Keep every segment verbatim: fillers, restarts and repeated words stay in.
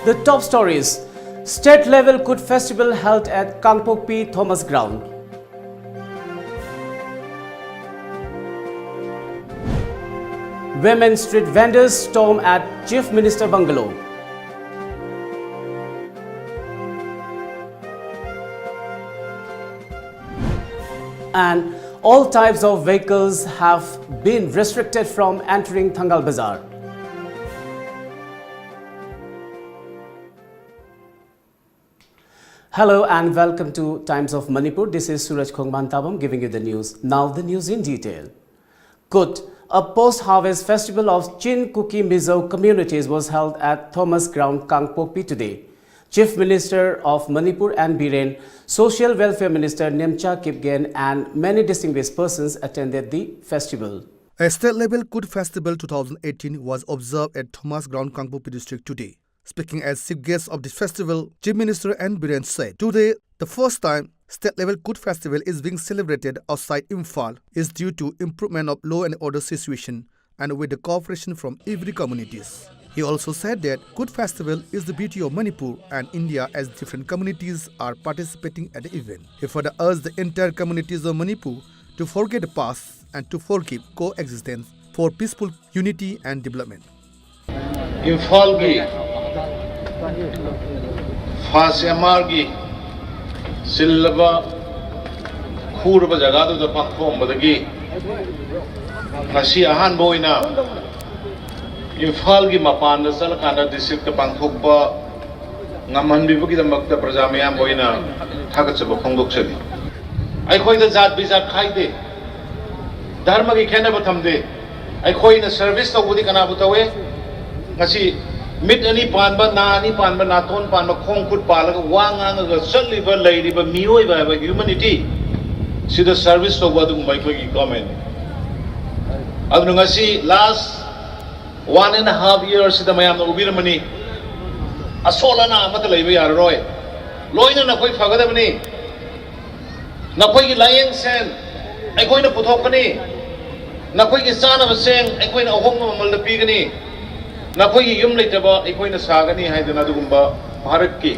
The top stories. State level Kut Festival held at Kangpokpi Thomas Ground. Women street vendors storm at Chief Minister Bungalow. And all types of vehicles have been restricted from entering Thangal Bazar. Hello and welcome to Times of Manipur. This is Suraj Khongman Tabam giving you the news. Now the news in detail. Kut, a post-harvest festival of Chin Kuki Mizo communities was held at Thomas Ground, Kangpokpi today. Chief Minister of Manipur N Biren, Social Welfare Minister Nemcha Kipgen and many distinguished persons attended the festival. A state-level Kut Festival two thousand eighteen was observed at Thomas Ground, Kangpokpi district today. Speaking as chief guest of the festival, Chief Minister N Biren said, today, the first time state-level Kut Festival is being celebrated outside Imphal is due to improvement of law and order situation and with the cooperation from every communities. He also said that Kut Festival is the beauty of Manipur and India as different communities are participating at the event. He further urged the entire communities of Manipur to forget the past and to forgive coexistence for peaceful unity and development. ꯏꯝꯐꯥꯜꯒꯤ ꯐꯥꯁ M ꯑꯥꯔꯒꯤ ꯆꯤꯜꯂꯕ ꯈꯨꯔꯕ ꯖꯒꯥꯗꯨꯗ ꯄꯥꯡꯊꯣꯛꯑꯝꯕꯗꯒꯤ ꯉꯁꯤ ꯑꯍꯥꯟꯕ ꯑꯣꯏꯅ ꯏꯝꯐꯥꯜꯒꯤ ꯃꯄꯥꯟꯗ ꯆꯠꯂꯀꯥꯟꯗ district ꯄꯥꯡꯊꯣꯛꯄ ꯉꯝꯍꯟꯕꯤꯕꯒꯤꯗꯃꯛꯇ ꯄ꯭ꯔꯖꯥ ꯃꯌꯥꯝ ꯑꯣꯏꯅ ꯊꯥꯒꯠꯆꯕ ꯐꯣꯡꯗꯣꯛꯆꯔꯤ꯫ ꯑꯩꯈꯣꯏꯗ ꯖꯥꯠ ꯕꯤꯖꯥꯠ ꯈꯥꯏꯗꯦ, ꯙꯔꯃꯒꯤ ꯈꯦꯠꯅꯕ ꯊꯝꯗꯦ꯫ ꯑꯩꯈꯣꯏꯅ ꯁꯔꯚꯤꯁ ꯇꯧꯕꯗꯤ ꯀꯅꯥꯕꯨ ꯇꯧꯋꯦ? ꯉꯁꯤ ꯃꯤꯠ ꯑꯅꯤ ꯄꯥꯟꯕ, ꯅꯥ ꯑꯅꯤ ꯄꯥꯟꯕ, ꯅꯥꯇꯣꯟ ꯄꯥꯟꯕ, ꯈꯣꯡ ꯈꯨꯠ ꯄꯥꯜꯂꯒ ꯋꯥ ꯉꯥꯡꯉꯒ ꯆꯠꯂꯤꯕ, ꯂꯩꯔꯤꯕ ꯃꯤꯑꯣꯏꯕ ꯍꯥꯏꯕ ꯍ꯭ꯌꯨꯃꯦꯅꯤꯇꯤ ꯁꯤꯗ ꯁꯔꯚꯤꯁ ꯇꯧꯕ ꯑꯗꯨꯒꯨꯝꯕ ꯑꯩꯈꯣꯏꯒꯤ ꯒꯣꯔꯃꯦꯟꯅꯤ꯫ ꯑꯗꯨꯅ ꯉꯁꯤ ꯂꯥꯁ ꯋꯥꯟ ꯑꯦꯟ ꯍꯥꯐ ꯏꯌꯔꯁꯤꯗ ꯃꯌꯥꯝꯅ ꯎꯕꯤꯔꯝꯃꯅꯤ, ꯑꯁꯣꯜ ꯑꯅꯥ ꯑꯃꯠꯇ ꯂꯩꯕ ꯌꯥꯔꯔꯣꯏ, ꯂꯣꯏꯅ ꯅꯈꯣꯏ ꯐꯒꯗꯕꯅꯤ꯫ ꯅꯈꯣꯏꯒꯤ ꯂꯥꯌꯦꯡ ꯁꯦꯟ ꯑꯩꯈꯣꯏꯅ ꯄꯨꯊꯣꯛꯀꯅꯤ, ꯅꯈꯣꯏꯒꯤ ꯆꯥꯅꯕ ꯆꯦꯡ ꯑꯩꯈꯣꯏꯅ ꯑꯍꯣꯡꯕ ꯃꯃꯜꯗ ꯄꯤꯒꯅꯤ꯫ ꯅꯈꯣꯏꯒꯤ ꯌꯨꯝ ꯂꯩꯇꯕ ꯑꯩꯈꯣꯏꯅ ꯁꯥꯒꯅꯤ ꯍꯥꯏꯗꯅ ꯑꯗꯨꯒꯨꯝꯕ ꯚꯥꯔꯠꯀꯤ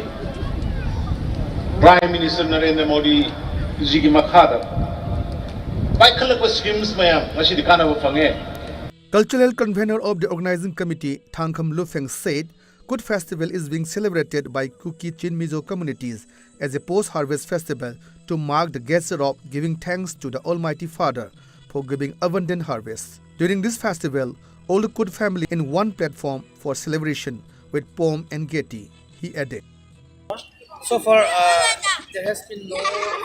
Prime Minister ꯅꯔꯦꯟꯗ꯭ꯔ ꯃꯣꯗꯤꯖꯤꯒꯤ ꯃꯈꯥꯗ ꯄꯥꯏꯈꯠꯂꯛꯄ schemes ꯃꯌꯥꯝ ꯉꯁꯤꯗꯤ ꯀꯥꯟꯅꯕ ꯐꯪꯉꯦ꯫ Cultural convener of the organizing committee, Thangkham Lufeng, said Kut festival is being celebrated by Kuki Chin Mizo communities as a post-harvest festival to mark the gesture of giving thanks to the Almighty Father for giving abundant harvest. During this festival, all the Kut family in one platform for celebration with pom and geti, he added. So far, uh, there has been no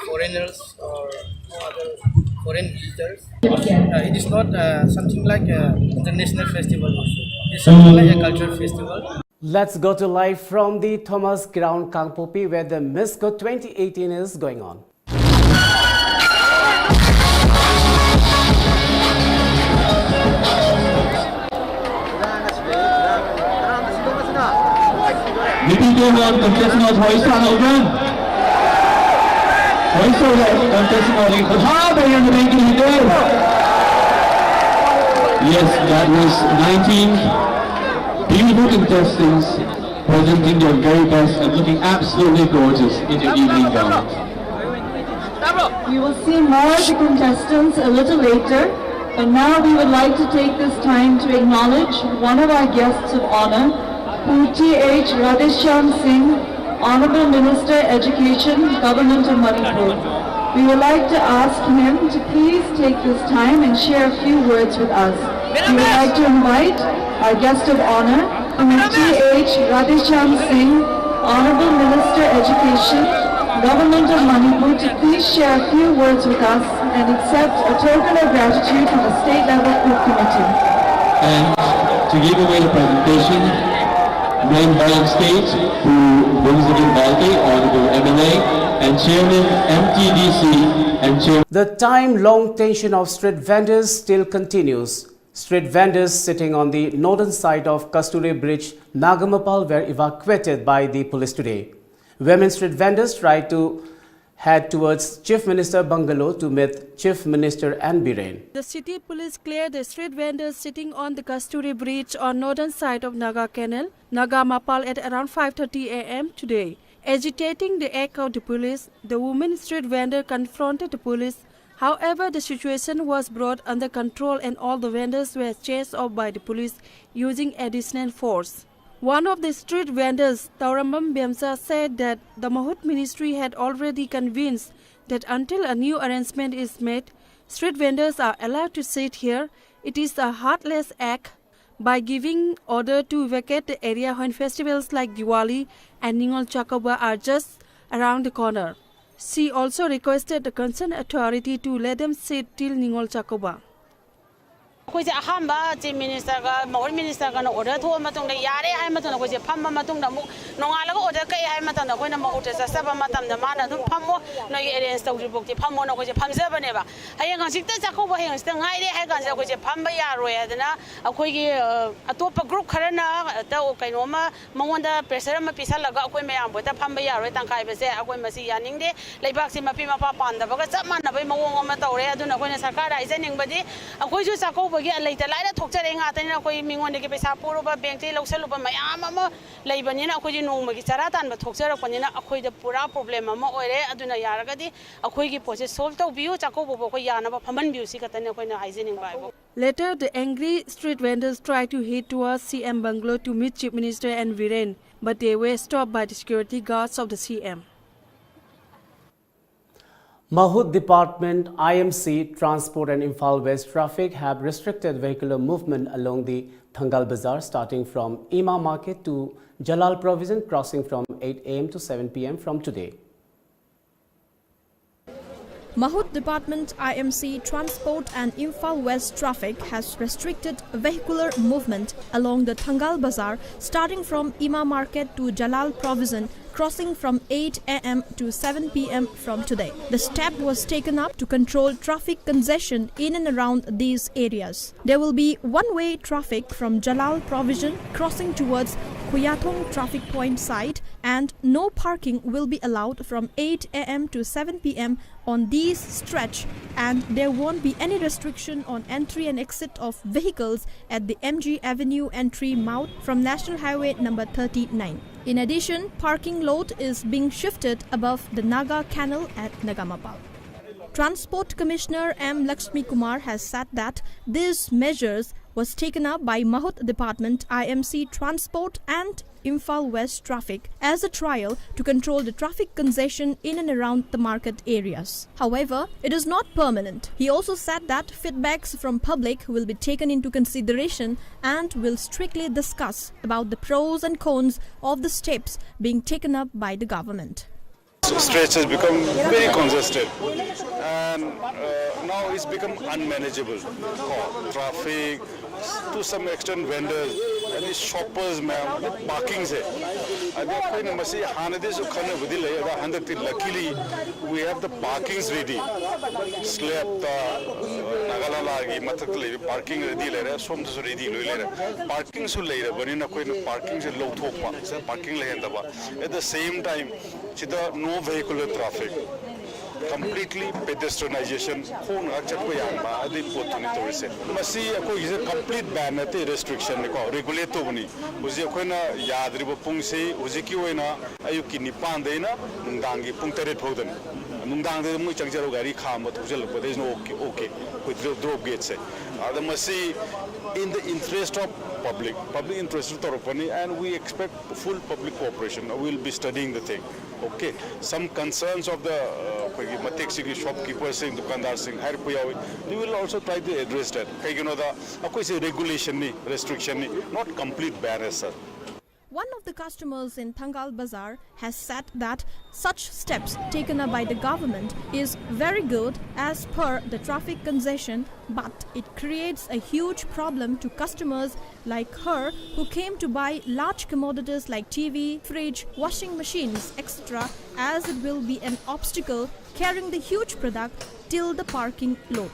foreigners or no other foreign visitors. Uh, it is not uh, something like an international festival also. It's something like a cultural festival. Let's go to live from the Thomas Ground, Kangpokpi, where the Miss Kut twenty eighteen is going on. Niti Dewan contestant hoista na udan. Hoista udan contestant hoista. Ha, bayan na bayan kini. Yes, that was nineteen beautiful contestants presenting their very best and looking absolutely gorgeous in their evening gown. You will see more of the contestants a little later, but now we would like to take this time to acknowledge one of our guests of honor, Pu T H Radheshyam Singh, Honorable Minister Education, Government of Manipur. We would like to ask him to please take this time and share a few words with us. We would like to invite our guest of honor, Pu T H Radheshyam Singh, Honorable Minister Education, Government of Manipur, to please share a few words with us and accept a token of gratitude from the State Level Kut Committee. And to give away the presentation, we invite on stage Pu Bumzibin Balte, Honorable M L A and Chairman M T D C and Chairman The time long tension of street vendors still continues. Street vendors sitting on the northern side of Kasturi Bridge, Nagamapal, were evacuated by the police today. Women street vendors tried to head towards Chief Minister Bungalow to meet Chief Minister N Biren. The city police cleared the street vendors sitting on the Kasturi Bridge on northern side of Naga Canal, Naga Mapal at around five thirty a m today. Agitating the act of the police, the woman street vendor confronted the police. However, the situation was brought under control and all the vendors were chased off by the police using additional force. One of the street vendors, Taurambam Bemsa, said that the Mahut ministry had already convinced that until a new arrangement is made, street vendors are allowed to sit here. It is a heartless act by giving order to vacate the area when festivals like Diwali and Ningol Chakouba are just around the corner. She also requested the concerned authority to let them sit till Ningol Chakouba. ꯑꯩꯈꯣꯏꯁꯦ ꯑꯍꯥꯟꯕ chief ꯃꯤꯅꯤꯁꯇꯔꯒ ꯃꯍꯨꯠ ꯃꯤꯅꯤꯁꯇꯔꯒꯅ order ꯊꯣꯛꯑ ꯃꯇꯨꯡꯗ ꯌꯥꯔꯦ ꯍꯥꯏ ꯃꯇꯝꯗ ꯑꯩꯈꯣꯏꯁꯦ ꯐꯝꯕ ꯃꯇꯨꯡꯗ ꯑꯃꯨꯛ ꯅꯣꯡꯉꯥꯜꯂꯒ ꯑꯣꯔꯗꯔ ꯀꯛꯑꯦ ꯍꯥꯏ ꯃꯇꯝꯗ ꯑꯩꯈꯣꯏꯅ ꯃꯍꯨꯠꯇ ꯆꯠꯆꯕ ꯃꯇꯝꯗ ꯃꯥꯅ ꯑꯗꯨꯝ ꯐꯝꯃꯣ, ꯅꯣꯏꯒꯤ ꯑꯦꯔꯦꯟꯖ ꯇꯧꯗ꯭ꯔꯤꯐꯥꯎꯗꯤ ꯐꯝꯃꯣꯅ ꯑꯩꯈꯣꯏꯁꯦ ꯐꯝꯖꯕꯅꯦꯕ꯫ ꯍꯌꯦꯡ ꯍꯪꯆꯤꯠꯇ ꯆꯥꯛꯀꯧꯕ ꯍꯌꯦꯡ ꯍꯪꯆꯤꯠꯇ ꯉꯥꯏꯔꯦ ꯍꯥꯏ ꯀꯥꯟꯁꯤꯗ ꯑꯩꯈꯣꯏꯁꯦ ꯐꯝꯕ ꯌꯥꯔꯣꯏ ꯍꯥꯏꯗꯅ ꯑꯩꯈꯣꯏꯒꯤ ꯑꯇꯣꯞꯄ ꯒ꯭ꯔꯨꯞ ꯈꯔꯅ ꯍꯦꯛꯇ ꯀꯩꯅꯣꯝꯃ ꯃꯉꯣꯟꯗ ꯄ꯭ꯔꯦꯁꯔ ꯑꯃ ꯄꯤꯁꯜꯂꯒ ꯑꯩꯈꯣꯏ ꯃꯌꯥꯝꯕꯨ ꯍꯦꯛꯇ ꯐꯝꯕ ꯌꯥꯔꯣꯏ ꯇꯪꯈꯥꯏꯕꯁꯦ ꯑꯩꯈꯣꯏ ꯃꯁꯤ ꯌꯥꯅꯤꯡꯗꯦ꯫ ꯂꯩꯕꯥꯛꯁꯤ ꯃꯄꯤ ꯃꯄꯥ ꯄꯥꯟꯗꯕꯒ ꯆꯞ ꯃꯥꯟꯅꯕꯒꯤ ꯃꯑꯣꯡ ꯑꯃ ꯇꯧꯔꯦ꯫ ꯑꯗꯨꯅ ꯑꯩꯈꯣꯏꯅ ꯁꯔꯀꯥꯔꯗ ꯍꯥꯏꯖꯅꯤꯡꯕꯗꯤ ꯑꯩꯈꯣꯏꯁꯨ ꯆꯥꯛꯀꯧꯕꯒꯤ ꯂꯩꯇ ꯂꯥꯏꯔ ꯊꯣꯛꯆꯔꯛꯏ ꯉꯥꯛꯇꯅꯤꯅ ꯑꯩꯈꯣꯏ ꯃꯤꯉꯣꯟꯗꯒꯤ ꯄꯩꯁꯥ ꯄꯨꯔꯨꯕ, ꯕꯦꯡꯛꯇꯒꯤ ꯂꯧꯁꯜꯂꯨꯕ ꯃꯌꯥꯝ ꯑꯃ ꯂꯩꯕꯅꯤꯅ ꯑꯩꯈꯣꯏꯗꯤ ꯅꯣꯡꯃꯒꯤ ꯆꯔꯥ ꯇꯥꯟꯕ ꯊꯣꯛꯆꯔꯛꯄꯅꯤꯅ ꯑꯩꯈꯣꯏꯗ ꯄꯨꯔꯥ ꯄ꯭ꯔꯣꯕ꯭ꯂꯦꯝ ꯑꯃ ꯑꯣꯏꯔꯦ꯫ ꯑꯗꯨꯅ ꯌꯥꯔꯒꯗꯤ ꯑꯩꯈꯣꯏꯒꯤ ꯄꯣꯠꯁꯦ ꯁꯣꯜꯕ ꯇꯧꯕꯤꯌꯨ, ꯆꯥꯛꯀꯧꯕꯐꯥꯎ ꯑꯩꯈꯣꯏ ꯌꯥꯅꯕ ꯐꯝꯍꯟꯕꯤꯌꯨ, ꯁꯤ ꯈꯛꯇꯅꯤ ꯑꯩꯈꯣꯏꯅ ꯍꯥꯏꯖꯅꯤꯡꯕ ꯍꯥꯏꯕꯨ꯫ Later, the angry street vendors tried to head towards C M bungalow to meet Chief Minister N Biren, but they were stopped by the security guards of the C M. Mahut Department, I M C, Transport and Imphal West Traffic have restricted vehicular movement along the Thangal Bazar starting from Ima Market to Jalal Provision crossing from eight a m to seven p m from today. Mahut Department I M C Transport and Imphal West Traffic has restricted vehicular movement along the Thangal Bazar starting from Ima Market to Jalal Provision, crossing from eight a m to seven p m from today. The step was taken up to control traffic congestion in and around these areas. There will be one-way traffic from Jalal Provision crossing towards Khuyathong traffic point side And no parking will be allowed from eight a m to seven p m on these stretch, and there won't be any restriction on entry and exit of vehicles at the M G Avenue entry mouth from National Highway number thirty-nine. In addition, parking lot is being shifted above the Naga Canal at Nagamapal. Transport Commissioner M Lakshmi Kumar has said that these measures was taken up by Mahut Department, I M C Transport and Imphal West Traffic as a trial to control the traffic congestion in and around the market areas. However, it is not permanent. He also said that feedbacks from public will be taken into consideration and will strictly discuss about the pros and cons of the steps being taken up by the government. Stretch has become very congested, and uh, now it's become unmanageable. Traffic, to some extent vendors, ꯑꯗꯩ shoppers ꯃꯌꯥꯝ, ꯑꯗꯩ parkingꯁꯦ, ꯑꯗꯩ ꯑꯩꯈꯣꯏꯅ ꯃꯁꯤ ꯍꯥꯟꯅꯗꯩꯁꯨ ꯈꯟꯅꯕꯗꯤ ꯂꯩ, ꯑꯗ ꯍꯟꯗꯛꯇꯤ luckily we have the parkings ready. Slabꯇ, ꯅꯥꯒꯥꯂꯥꯂꯥꯒꯤ ꯃꯊꯛꯇ ꯂꯩꯕ parking ready ꯂꯩꯔꯦ, ꯁꯣꯝꯗꯁꯨ ready ꯂꯣꯏ ꯂꯩꯔꯦ꯫ Parkingꯁꯨ ꯂꯩꯔꯕꯅꯤꯅ ꯑꯩꯈꯣꯏꯅ parkingꯁꯦ ꯂꯧꯊꯣꯛꯄ, parking ꯂꯩꯍꯟꯗꯕ꯫ At the same time, ꯁꯤꯗ no vehicular traffic, completely pedestrianization, ꯈꯣꯡꯅ ꯉꯥꯛ ꯆꯠꯄ ꯌꯥꯍꯟꯕ ꯑꯗꯨꯒꯤ ꯄꯣꯠꯇꯨꯅꯤ ꯇꯧꯔꯤꯁꯦ꯫ ꯃꯁꯤ ꯑꯩꯈꯣꯏꯒꯤꯁꯦ complete ban ꯅꯠꯇꯦ, restrictionꯅꯤꯀꯣ, regulate ꯇꯧꯕꯅꯤ꯫ ꯍꯧꯖꯤꯛ ꯑꯩꯈꯣꯏꯅ ꯌꯥꯗ꯭ꯔꯤꯕ ꯄꯨꯡꯁꯤ ꯍꯧꯖꯤꯛꯀꯤ ꯑꯣꯏꯅ ꯑꯌꯨꯛꯀꯤ ꯅꯤꯄꯥꯟꯗꯩꯅ ꯅꯨꯡꯗꯥꯡꯒꯤ ꯄꯨꯡ ꯇꯔꯦꯠ ꯐꯥꯎꯗꯅꯤ꯫ ꯅꯨꯡꯗꯥꯡꯗ ꯃꯣꯏ ꯆꯪꯖꯔꯣ, ꯒꯥꯔꯤ ꯈꯥꯝꯕ ꯊꯧꯖꯤꯜꯂꯛꯄꯗꯩꯁꯤꯅ OK, OK, ꯑꯩꯈꯣꯏ drop, drop gateꯁꯦ꯫ ꯑꯗ ꯃꯁꯤ in the interest of public, public interest ꯇꯧꯔꯛꯄꯅꯤ, and we expect full public cooperation. We will be studying the thing. Okay, some concerns of the ꯑꯩꯈꯣꯏꯒꯤ ꯃꯇꯦꯛꯁꯤꯒꯤ shopkeepersꯁꯤꯡ, ꯗꯨꯀꯥꯟꯗꯥꯔꯁꯤꯡ ꯍꯥꯏꯔꯛꯄ ꯌꯥꯎꯏ꯫ We will also try to address that. ꯀꯩꯒꯤꯅꯣꯗ ꯑꯩꯈꯣꯏꯁꯦ regulationꯅꯤ, restrictionꯅꯤ, not complete ban as such. One of the customers in Thangal Bazar has said that such steps taken up by the government is very good as per the traffic congestion, but it creates a huge problem to customers like her who came to buy large commodities like T V, fridge, washing machines, et cetera, as it will be an obstacle carrying the huge product till the parking lot.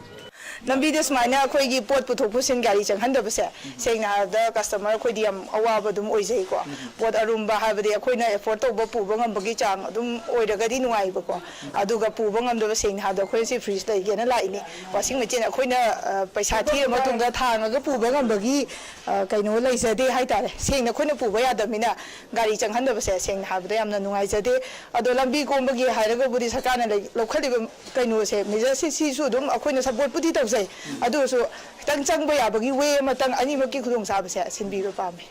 ꯂꯝꯕꯤꯗ ꯁꯨꯃꯥꯏꯅ ꯑꯩꯈꯣꯏꯒꯤ ꯄꯣꯠ ꯄꯨꯊꯣꯛ ꯄꯨꯁꯤꯟ ꯒꯥꯔꯤ ꯆꯪꯍꯟꯗꯕꯁꯦ, ꯁꯦꯡꯅ ꯍꯥꯏꯔꯕꯗ customer ꯑꯩꯈꯣꯏꯗꯤ ꯌꯥꯝ ꯑꯋꯥꯕ ꯑꯗꯨꯝ ꯑꯣꯏꯖꯩꯀꯣ꯫ ꯄꯣꯠ ꯑꯔꯨꯝꯕ ꯍꯥꯏꯕꯗꯤ ꯑꯩꯈꯣꯏꯅ ꯑꯦꯐꯣꯔꯗ ꯇꯧꯕ ꯄꯨꯕ ꯉꯝꯕꯒꯤ ꯆꯥꯡ ꯑꯗꯨꯝ ꯑꯣꯏꯔꯒꯗꯤ ꯅꯨꯡꯉꯥꯏꯕꯀꯣ꯫ ꯑꯗꯨꯒ ꯄꯨꯕ ꯉꯝꯗꯕ, ꯁꯦꯡꯅ ꯍꯥꯏꯔꯕꯗ ꯑꯩꯈꯣꯏ ꯁꯤ ꯐ꯭ꯔꯤꯖ ꯂꯩꯒꯦꯅ ꯂꯥꯛꯏꯅꯤ, ꯋꯥꯁꯤꯡ ꯃꯦꯆꯤꯟ ꯑꯩꯈꯣꯏꯅ ꯑ, ꯄꯩꯁꯥ ꯊꯤꯔ ꯃꯇꯨꯡꯗ ꯊꯥꯡꯉꯒ ꯄꯨꯕ ꯉꯝꯕꯒꯤ ꯑ, ꯀꯩꯅꯣ ꯂꯩꯖꯗꯦ ꯍꯥꯏꯇꯥꯔꯦ꯫ ꯁꯦꯡꯅ ꯑꯩꯈꯣꯏꯅ ꯄꯨꯕ ꯌꯥꯗꯕꯅꯤꯅ ꯒꯥꯔꯤ ꯆꯪꯍꯟꯗꯕꯁꯦ, ꯁꯦꯡꯅ ꯍꯥꯏꯕꯗ ꯌꯥꯝꯅ ꯅꯨꯡꯉꯥꯏꯖꯗꯦ꯫ ꯑꯗꯣ ꯂꯝꯕꯤ ꯀꯣꯝꯕꯒꯤ ꯍꯥꯏꯔꯒꯕꯨꯗꯤ ꯁꯔꯀꯥꯔꯅ ꯂꯩ-, ꯂꯧꯈꯠꯂꯤꯕ ꯀꯩꯅꯣꯁꯦ, ꯃꯦꯖꯔꯁꯤ, ꯁꯤꯁꯨ ꯑꯗꯨꯝ ꯑꯩꯈꯣꯏꯅ ꯁꯞꯄꯣꯔꯠꯄꯨꯗꯤ ꯇꯧꯖꯩ꯫ ꯑꯗꯨ ꯑꯣꯏꯔꯁꯨ ꯈꯤꯇꯪ ꯆꯪꯕ ꯌꯥꯕꯒꯤ ꯋꯦ ꯑꯃꯇꯪ, ꯑꯅꯤꯃꯛꯀꯤ ꯈꯨꯗꯣꯡꯆꯥꯕꯁꯦ ꯁꯤꯟꯕꯤꯕ ꯄꯥꯝꯃꯤ꯫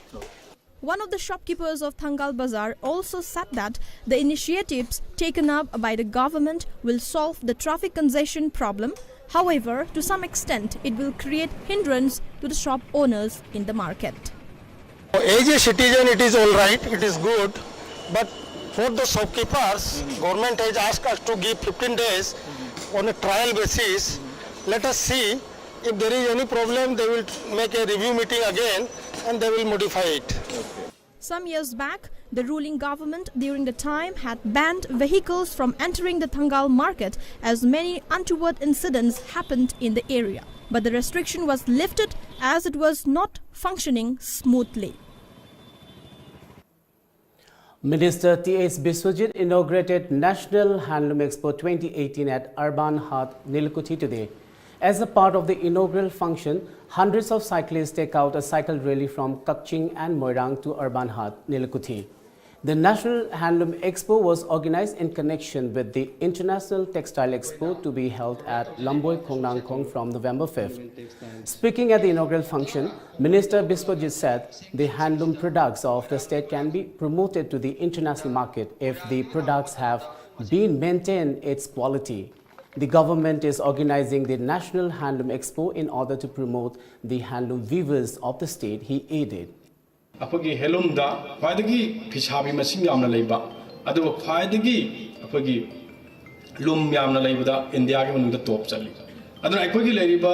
One of the shopkeepers of Thangal Bazaar also said that the initiatives taken up by the government will solve the traffic congestion problem. However, to some extent, it will create hindrance to the shop owners in the market. As a citizen, it is all right, it is good, but for the shopkeepers, government has asked us to give fifteen days on a trial basis. Let us see, if there is any problem, they will make a review meeting again and they will modify it. Some years back, the ruling government during the time had banned vehicles from entering the Thangal market as many untoward incidents happened in the area. But the restriction was lifted as it was not functioning smoothly. Minister T S Biswajit inaugurated National Handloom Expo twenty eighteen at Urban Haat, Nilikuthi today. As a part of the inaugural function, hundreds of cyclists take out a cycle rally from Kakching and Moirang to Urban Haat, Nilikuthi. The National Handloom Expo was organized in connection with the International Textile Expo to be held at Lamboi Khongnangkhong from November fifth. Speaking at the inaugural function, Minister Biswajit said the handloom products of the state can be promoted to the international market if the products have been maintained its quality. The government is organizing the National Handloom Expo in order to promote the handloom weavers of the state, he added. ꯑꯩꯈꯣꯏꯒꯤ ꯍꯦꯟꯂꯨꯝꯗ ꯈ꯭ꯋꯥꯏꯗꯒꯤ ꯐꯤꯁꯥꯕꯤ ꯃꯁꯤꯡ ꯌꯥꯝꯅ ꯂꯩꯕ, ꯑꯗꯨꯒ ꯈ꯭ꯋꯥꯏꯗꯒꯤ ꯑꯩꯈꯣꯏꯒꯤ ꯂꯨꯝ ꯌꯥꯝꯅ ꯂꯩꯕꯗ ꯏꯟꯗꯤꯌꯥꯒꯤ ꯃꯅꯨꯡꯗ ꯇꯣꯞ ꯆꯠꯂꯤ꯫ ꯑꯗꯨꯅ ꯑꯩꯈꯣꯏꯒꯤ ꯂꯩꯔꯤꯕ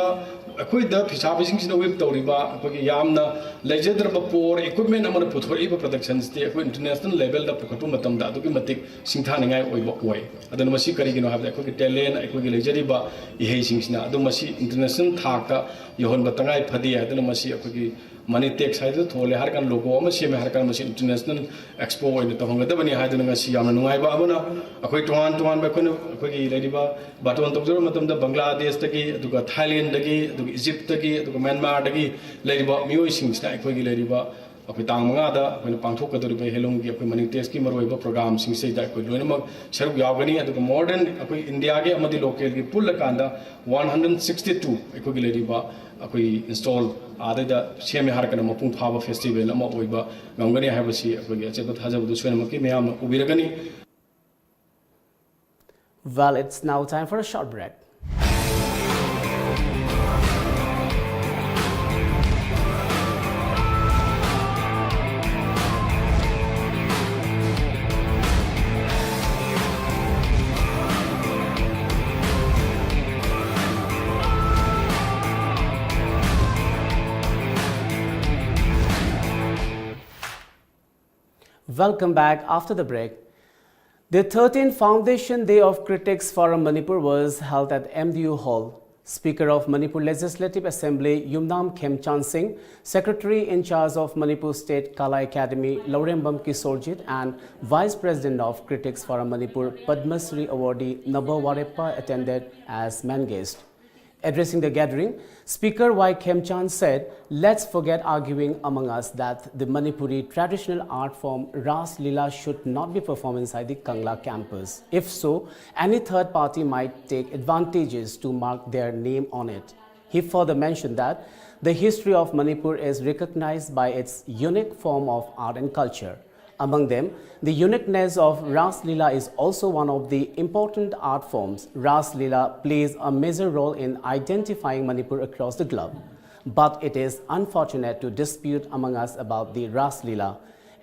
ꯑꯩꯈꯣꯏꯗ ꯐꯤꯁꯥꯕꯤꯁꯤꯡꯁꯤꯅ ꯋꯤꯞ ꯇꯧꯔꯤꯕ ꯑꯩꯈꯣꯏꯒꯤ ꯌꯥꯝꯅ ꯂꯩꯖꯗ꯭ꯔꯕ ꯄꯣꯔ ꯏꯀ꯭ꯋꯤꯞꯃꯦꯟ ꯑꯃꯅ ꯄꯨꯊꯣꯔꯛꯏꯕ ꯄ꯭ꯔꯗꯛꯁꯟꯁꯤꯗꯤ ꯑꯩꯈꯣꯏ ꯏꯟꯇꯔꯅꯦꯁꯅꯦꯜ ꯂꯦꯚꯦꯜꯗ ꯄꯨꯈꯠꯄ ꯃꯇꯝꯗ ꯑꯗꯨꯛꯀꯤ ꯃꯇꯤꯛ ꯁꯤꯡꯊꯥꯅꯤꯡꯉꯥꯏ ꯑꯣꯏꯕ ꯑꯣꯏ꯫ ꯑꯗꯨꯅ ꯃꯁꯤ ꯀꯔꯤꯒꯤꯅꯣ ꯍꯥꯏꯕꯗ ꯑꯩꯈꯣꯏꯒꯤ ꯇꯦꯂꯦꯟ, ꯑꯩꯈꯣꯏꯒꯤ ꯂꯩꯖꯔꯤꯕ ꯏꯍꯩꯁꯤꯡꯁꯤꯅ ꯑꯗꯨ ꯃꯁꯤ ꯏꯟꯇꯔꯅꯦꯁꯅꯦꯜ ꯊꯥꯛꯇ ꯌꯧꯍꯟꯕ ꯇꯉꯥꯏ ꯐꯗꯦ꯫ ꯑꯗꯨꯅ ꯃꯁꯤ ꯑꯩꯈꯣꯏꯒꯤ ꯃꯅꯤ ꯇꯦꯛꯁ ꯍꯥꯏꯗꯨꯅ ꯊꯣꯜꯂꯦ ꯍꯥꯏꯔ ꯀꯥꯟꯗ, ꯂꯣꯒꯣ ꯑꯃ ꯁꯦꯝꯃꯦ ꯍꯥꯏꯔ ꯀꯥꯟꯗ ꯃꯁꯤ ꯏꯟꯇꯔꯅꯦꯁꯅꯦꯜ ꯑꯦꯛꯁꯄꯣ ꯑꯣꯏꯅ ꯇꯧꯍꯟꯒꯗꯕꯅꯤ ꯍꯥꯏꯗꯨꯅ ꯉꯁꯤ ꯌꯥꯝꯅ ꯅꯨꯡꯉꯥꯏꯕ ꯑꯃꯅ ꯑꯩꯈꯣꯏ ꯇꯣꯉꯥꯟ ꯇꯣꯉꯥꯟꯕ ꯑꯩꯈꯣꯏꯅ ꯑꯩꯈꯣꯏꯒꯤ ꯂꯩꯔꯤꯕ ꯕꯥꯇꯣꯟ ꯇꯧꯖꯕ ꯃꯇꯝꯗ ꯕꯪꯒ꯭ꯂꯥꯗꯦꯁꯇꯒꯤ, ꯑꯗꯨꯒ ꯊꯥꯏꯂꯦꯟꯗꯒꯤ, ꯑꯗꯨꯒ ꯏꯖꯤꯞꯇꯒꯤ, ꯑꯗꯨꯒ ꯃ꯭ꯌꯥꯟꯃꯥꯔꯗꯒꯤ ꯂꯩꯔꯤꯕ ꯃꯤꯑꯣꯏꯁꯤꯡꯁꯤꯅ ꯑꯩꯈꯣꯏꯒꯤ ꯂꯩꯔꯤꯕ ꯑꯩꯈꯣꯏ ꯇꯥꯡ ꯃꯉꯥꯗ ꯑꯩꯈꯣꯏꯅ ꯄꯥꯡꯊꯣꯛꯀꯗꯧꯔꯤꯕ ꯍꯦꯂꯣꯝꯒꯤ ꯑꯩꯈꯣꯏ ꯃꯅꯤ ꯇꯦꯛꯁꯀꯤ ꯃꯔꯨꯑꯣꯏꯕ ꯄ꯭ꯔꯣꯒ꯭ꯔꯥꯝꯁꯤꯡꯁꯤꯗ ꯑꯩꯈꯣꯏ ꯂꯣꯏꯅꯃꯛ ꯁꯔꯨꯛ ꯌꯥꯎꯒꯅꯤ꯫ ꯑꯗꯨꯒ ꯃꯣꯔ ꯗꯦꯟ ꯑꯩꯈꯣꯏ ꯏꯟꯗꯤꯌꯥꯒꯤ ꯑꯃꯗꯤ ꯂꯣꯀꯦꯜꯒꯤ ꯄꯨꯜꯂꯀꯥꯟꯗ ꯋꯥꯟ ꯍꯟꯗ꯭ꯔꯦꯠ ꯁꯤꯛꯁꯇꯤ ꯇꯨ ꯑꯩꯈꯣꯏꯒꯤ ꯂꯩꯔꯤꯕ ꯑꯩꯈꯣꯏ ꯏꯟꯁꯇꯣꯜ ꯑꯥꯗꯩꯗ ꯁꯦꯝꯃꯦ ꯍꯥꯏꯔꯒꯅ ꯃꯄꯨꯡ ꯐꯥꯕ ꯐꯦꯁꯇꯤꯚꯦꯜ ꯑꯃ ꯑꯣꯏꯕ ꯉꯝꯒꯅꯤ ꯍꯥꯏꯕꯁꯤ ꯑꯩꯈꯣꯏꯒꯤ ꯑꯆꯦꯠꯄ ꯊꯥꯖꯕꯗꯨ ꯁꯣꯏꯗꯅꯃꯛꯀꯤ ꯃꯌꯥꯝꯅ ꯎꯕꯤꯔꯒꯅꯤ꯫ Well, it's now time for a short break. Welcome back after the break. The thirteenth Foundation Day of Critics Forum Manipur was held at M D U Hall. Speaker of Manipur Legislative Assembly Yumnam Khemchand Singh, Secretary in charge of Manipur State Kala Academy Laurembam Kisorjit, and Vice President of Critics Forum Manipur Padma Shri awardee Naba Wareppa attended as main guest. Addressing the gathering, Speaker Y Khemchand said, "Let's forget arguing among us that the Manipuri traditional art form Ras Leela should not be performed inside the Kangla campus. If so, any third party might take advantages to mark their name on it." He further mentioned that the history of Manipur is recognized by its unique form of art and culture. Among them, the uniqueness of Ras Leela is also one of the important art forms. Ras Leela plays a major role in identifying Manipur across the globe. But it is unfortunate to dispute among us about the Ras Leela.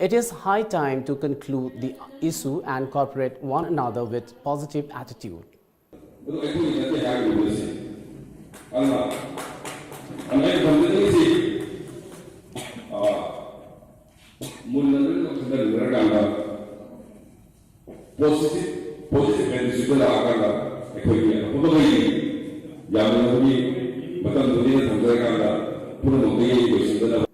It is high time to conclude the issue and cooperate one another with positive attitude. ꯑꯗꯨ ꯑꯩꯈꯣꯏꯒꯤ ꯅꯠꯇꯦ ꯍꯥꯏꯔꯤꯕꯁꯦ꯫ ꯑꯗꯨꯅ ꯑꯗꯨꯃꯥꯏꯅ ꯊꯝꯖꯅꯤꯡꯉꯤꯁꯤ, ꯑ, ꯃꯨꯟꯅ ꯂꯣꯏꯅꯃꯛ ꯈꯟꯊꯔꯨꯔꯀꯥꯟꯗ positive, positive attitude ꯂꯥꯛꯑꯀꯥꯟꯗ ꯑꯩꯈꯣꯏꯒꯤ ꯑꯐꯕ ꯂꯩꯔꯤ꯫ ꯌꯥꯝꯅ ꯃꯇꯝꯗꯨꯗꯤ ꯊꯝꯖꯔꯀꯥꯟꯗ ꯄꯨꯝꯅꯃꯛꯇꯒꯤ ꯂꯣꯏꯁꯤꯟꯖꯅꯕ꯫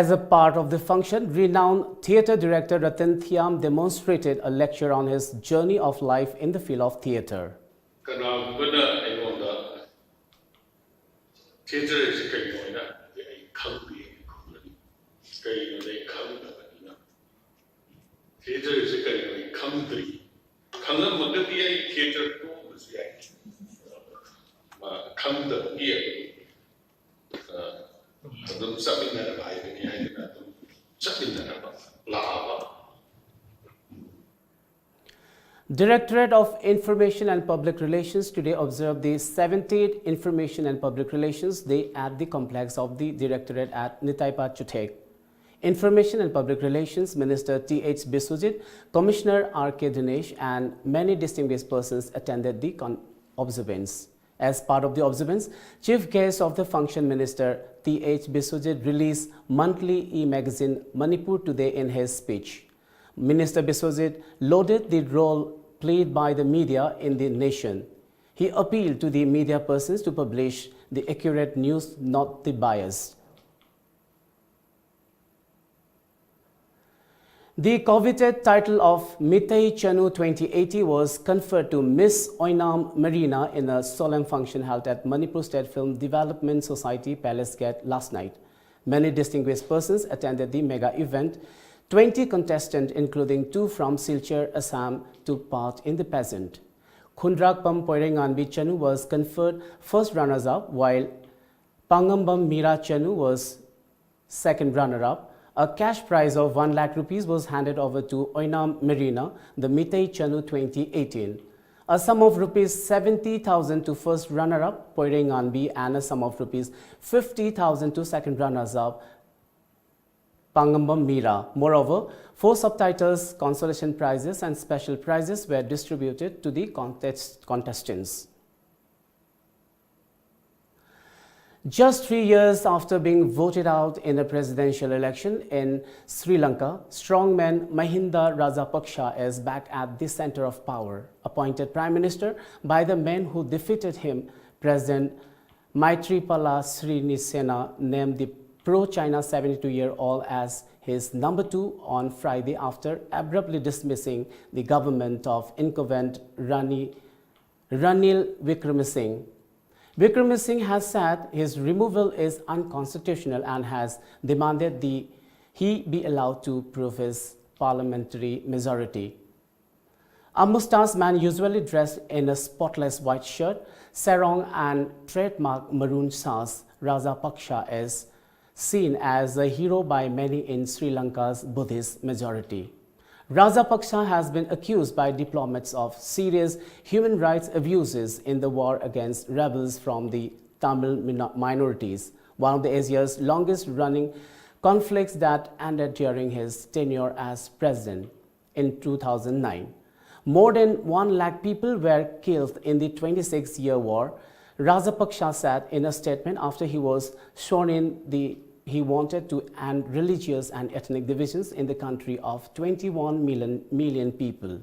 As a part of the function, renowned theatre director Ratan Thiam demonstrated a lecture on his journey of life in the field of theatre. ꯀꯅꯥꯒꯨꯝꯕꯅ ꯑꯩꯉꯣꯟꯗ ꯊꯤꯌꯦꯇꯔꯁꯤ ꯀꯩꯅꯣ ꯍꯥꯏꯅ ꯍꯪꯉꯗꯤ ꯑꯩ ꯈꯪꯗꯦ ꯍꯥꯏꯅ ꯈꯨꯝꯒꯅꯤ꯫ ꯀꯩꯒꯤꯅꯣꯗ ꯑꯩ ꯈꯪꯗꯕꯅꯤꯅ꯫ ꯊꯤꯌꯦꯇꯔꯁꯤ ꯀꯩꯅꯣ ꯑꯩ ꯈꯪꯗ꯭ꯔꯤ꯫ ꯈꯪꯉꯝꯃꯒꯗꯤ ꯑꯩ ꯊꯤꯌꯦꯇꯔ ꯇꯣꯛꯑꯝꯕꯁꯨ ꯌꯥꯏ꯫ ꯃꯥ ꯈꯪꯗꯕꯒꯤ ꯑ, ꯑꯗꯨꯝ ꯆꯠꯃꯤꯟꯅꯔꯕ ꯍꯥꯏꯕꯅꯤ ꯍꯥꯏꯗꯅ ꯑꯗꯨꯝ ꯆꯠꯃꯤꯟꯅꯔꯕ, ꯂꯥꯛꯑꯕ꯫ Directorate of Information and Public Relations today observed the seventieth Information and Public Relations Day at the complex of the Directorate at Nitaipa Chuthek. Information and Public Relations Minister T H Biswajit, Commissioner R K Dinesh, and many distinguished persons attended the con-, observance. As part of the observance, chief guest of the function, Minister T H Biswajit, released monthly e-magazine Manipur Today in his speech. Minister Biswajit lauded the role played by the media in the nation. He appealed to the media persons to publish the accurate news, not the biased. The coveted title of Meitei Chanu twenty eighty was conferred to Miss Oinam Marina in a solemn function held at Manipur State Film Development Society Palace Gate last night. Many distinguished persons attended the mega event. Twenty contestants, including two from Silchar, Assam, took part in the pageant. Khundrakpam Poirenganbi Chanu was conferred first runners-up, while Pangambam Mira Chanu was second runner-up. A cash prize of one lakh rupees was handed over to Oinam Marina, the Meitei Chanu twenty eighteen. A sum of rupees seventy thousand to first runner-up Poirenganbi and a sum of rupees fifty thousand to second runners-up Pangambam Mira. Moreover, four subtitles, consolation prizes and special prizes were distributed to the contest-, contestants. Just three years after being voted out in a presidential election in Sri Lanka, strongman Mahinda Rajapaksa is back at the center of power. Appointed Prime Minister by the men who defeated him, President Maithripala Sirisena named the pro-China seventy-two-year-old as his number two on Friday after abruptly dismissing the government of incumbent Rani, Ranil Wickremesinghe. Wickremesinghe has said his removal is unconstitutional and has demanded the, he be allowed to prove his parliamentary majority. A mustache man usually dressed in a spotless white shirt, sarong and trademark maroon sash, Rajapaksa is seen as a hero by many in Sri Lanka's Buddhist majority. Rajapaksa has been accused by diplomats of serious human rights abuses in the war against rebels from the Tamil mino-, minorities, one of the Asia's longest running conflicts that ended during his tenure as president in two thousand nine. More than one lakh people were killed in the twenty-six-year war, Rajapaksa said in a statement after he was sworn in. The, he wanted to end religious and ethnic divisions in the country of twenty-one million, million people.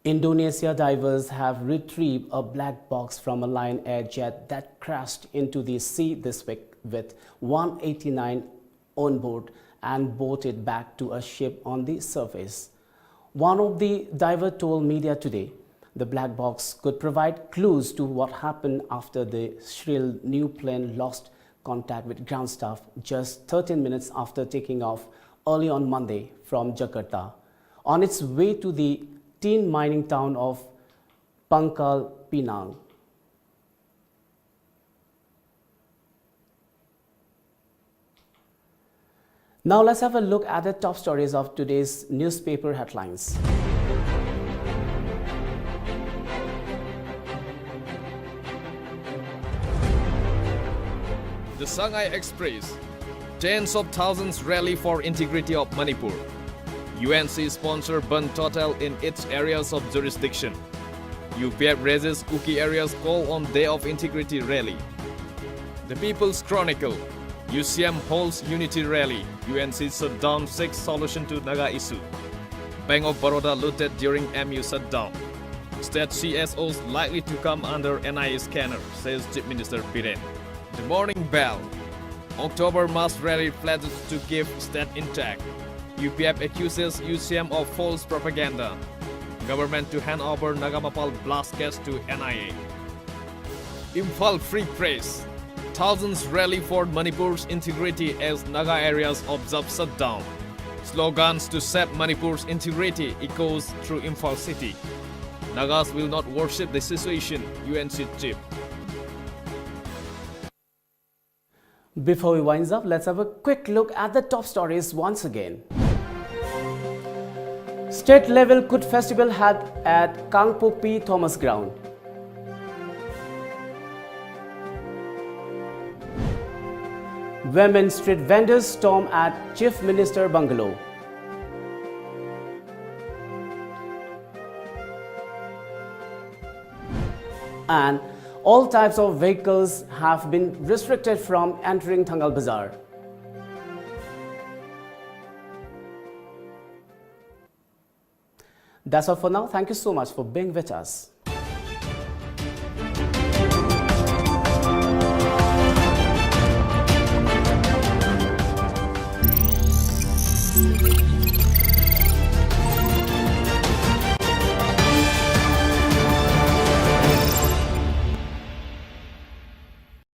Indonesia divers have retrieved a black box from a Lion Air jet that crashed into the sea this week with one eighty-nine on board and brought it back to a ship on the surface. One of the diver told media today the black box could provide clues to what happened after the Srill new plane lost contact with ground staff just thirteen minutes after taking off early on Monday from Jakarta, on its way to the tin mining town of Pangkal Pinang. Now let's have a look at the top stories of today's newspaper headlines. The Sangai Express. Tens of thousands rally for integrity of Manipur. U N C sponsor burn total in its areas of jurisdiction. U P F raises Kuki area's call on Day of Integrity rally. The People's Chronicle. U C M holds unity rally. U N C shutdown seeks solution to Naga issue. Bank of Baroda looted during M U shutdown. State C S Os likely to come under N I A scanner, says Chief Minister Biren. The Morning Bell. October mass rally pledges to give state intact. U P F accuses U C M of false propaganda. Government to hand over Nagamapal blast case to N I A. Imphal Free Press. Thousands rally for Manipur's integrity as Naga areas observe shutdown. Slogans to save Manipur's integrity echoes through Imphal city. Nagas will not worship the situation, U N C chief. Before we wind up, let's have a quick look at the top stories once again. State level Kut festival held at Kangpokpi Thomas Ground. Women street vendors storm at Chief Minister bungalow. And all types of vehicles have been restricted from entering Thangal Bazar. That's all for now. Thank you so much for being with us.